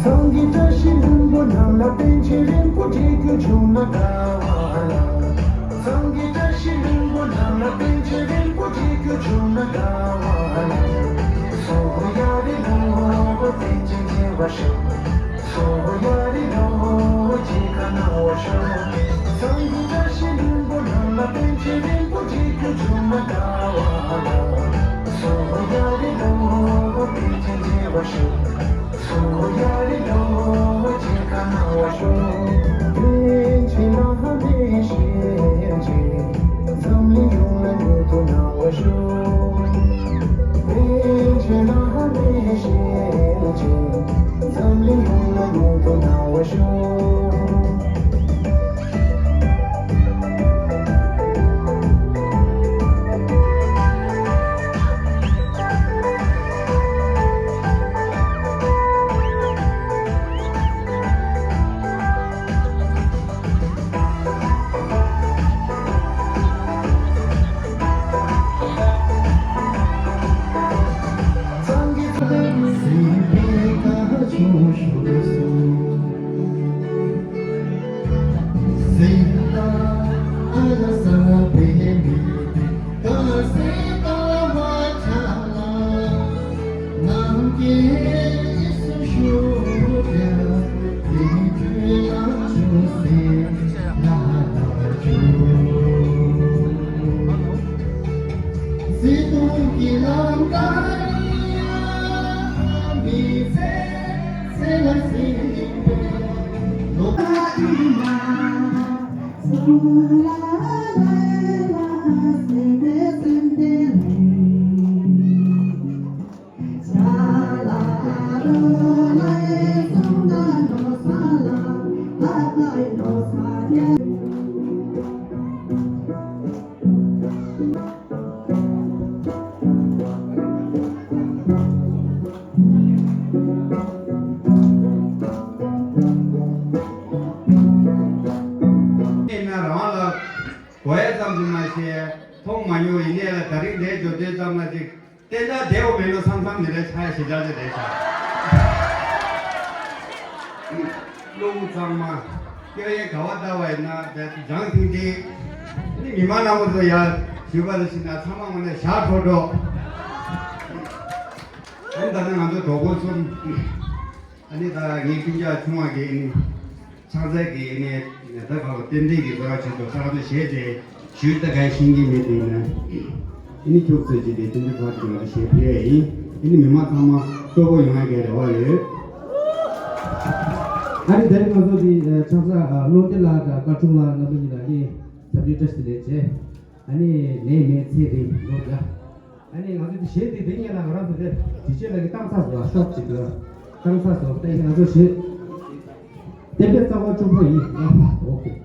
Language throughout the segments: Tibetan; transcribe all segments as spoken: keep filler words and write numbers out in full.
ཚང་གི་བཀྲ་ཤིས་ལྷུན་པོ་རྣམས་ལ། པཎ་ཆེན་རིན་པོ་ཆེ་ཁྱོད་བྱུང་ན་དགའ་བ་ལ། ཚང་གི་བཀྲ་ཤིས་ལྷུན་པོ་རྣམས་ལ། པཎ་ཆེན་རིན་པོ་ཆེ་ཁྱོད་བྱུང་ན་དགའ་བ་ལ། སོ་ཡ་རི་ལོ་པཎ་ཆེན་བྱེ་བ་ཤོག་སོ་ཡ་རི་ལོ་རྗེ་ཁ་ནང་བ་ཤོག་ཚང་གི་བཀྲ་ཤིས་ལྷུན་པོ་རྣམས་ལ། པཎ་ཆེན་རིན་པོ་ཆེ་ཁྱོད་བྱུང་ན་དགའ་བ་ལ། སོ་ཡ་རི་ལོ་པཎ་ཆེན་བྱེ་བ་ཤོག་སོ་ཡ་རི་ལོ་རྗེ་ཁ་ནང་བ་ཤོག་པཎ་ཆེན་བླ་མའི་ཞལ་གྱིས་འཛམ་གླིང་ཡོངས་ལ་མྱུར་དུ་གནང་བ་ཤོག་པཎ་ཆེན་བླ་མའི་ཞལ་གྱིས་འཛམ་གླིང་ཡོངས་ལ་མྱུར་དུ་གནང་བ་ཤོག་ཡིན་ན་རང་ལ་གོ་ཡ་ཙམ་ཞིག་མ་ཤེས། མཐོང་མ་མྱོང་ཡིན་ནའི་ལ་ད་རིང་ལས་འབྱོར་དུས་ཙམ་ལ་ཅིག་བསྟན་དགྲ་བདེ་བོ་མེད་ལོ་བསམ་བསམ་ནི་རེད། ཆ་ཞེ་དྲག་ཅིག་རེད་ཤག་གློ་བུར་གཙང་མ། སྐྱོ་ཡན་ག་བ་ལྟ་བ་ཡིན་ན་དེ་ལྗང་ཐིང་ཐིང་། ནི་མི་མང་རྣམ་པ་ཚོ་ཡར་ཞུ་བ་ལ་ཕྱིན་ན་ཚང་མ་ངོ་ནས་ཞག་འཕྲོ་འགྲོ། ཨ་ནི་ད་ནི་ང་ཚོ་གྲོགས་པོ་གསུམ། ཨ་ནི་ད་ངའི་སྤུན་ཀྱག་ཆུང་བ་གིས་ནི་ཕྱག་འཚལ་གྱི་ནི་ད་ག་བ་རྟེན་འབྲེལ་གྱི་རྩ་བ་ཆེད་དུ་ད་ང་ཚོ་གཞས་དེ་ཞུས་ད་ག་ཤེས་ཀྱི་མེད་དེ་ཡིན་ན། ཨ་ནི་ཁྱུག་ཙམ་ཅིག་དེ་རྟེན་འབྲེལ་ཕར་ཅིག་ང་ཚོ་གཞས་ཕུལ་ཡ་ཡིན། ཨ་ནི་མི་མང་ཚང་མ་སྤྲོ་པོ་ཡོང་ཡ་གི་རེ་བ་ཡོད། ཨ་ནི་ད་རིང་ང་ཚོ་འདི་ཕྱག་འཚལ་བློ་བདེ་ལགས་དང་བཀའ་དྲུང་ལགས་རྣམ་པ་གཉིས་ལ་ནི་འཚམས་འདྲི་བཀྲ་ཤིས་བདེ་ལེགས་བྱས། ཨ་ནི་ལས་མེད་ཚེ་རིང་ལོ་འགའ། ཨ་ནི་ང་ཚོ་འདི་གཞས་འདི་འདི་ཉན་ན་ང་རང་ཚོ་འདི་འདི་བྱས་ལ་གི་བཏང་ཚར་སོང་ཤོག་ཅིག་གི། བཏང་ཚར་སོང་། ད་ཡིན་ང་ཚོ་གཞས་བསྟན་པའི་རྩ་བ་གཅུང་པོ་ཡིན། ཨོ་ཁེ།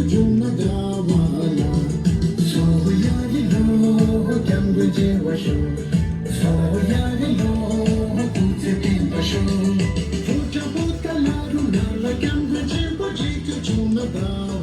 བྱུང་ན་དགའ་བ་ལ། སོ་ཡ་རི་ལོ་སྐྱབས་མགོན་བརྗེ་བ་ཤོག་སོ་ཡ་རི་ལོ་སྐུ་ཚེ་བརྟན་པ་ཤོག་ཕོ་བྲང་པོ་ཏ་ལ་རུ་ན་ལ་སྐྱབས་མགོན་ཆེན་པོ་རྗེ་བཙུན་བྱུང་ན་དགའ།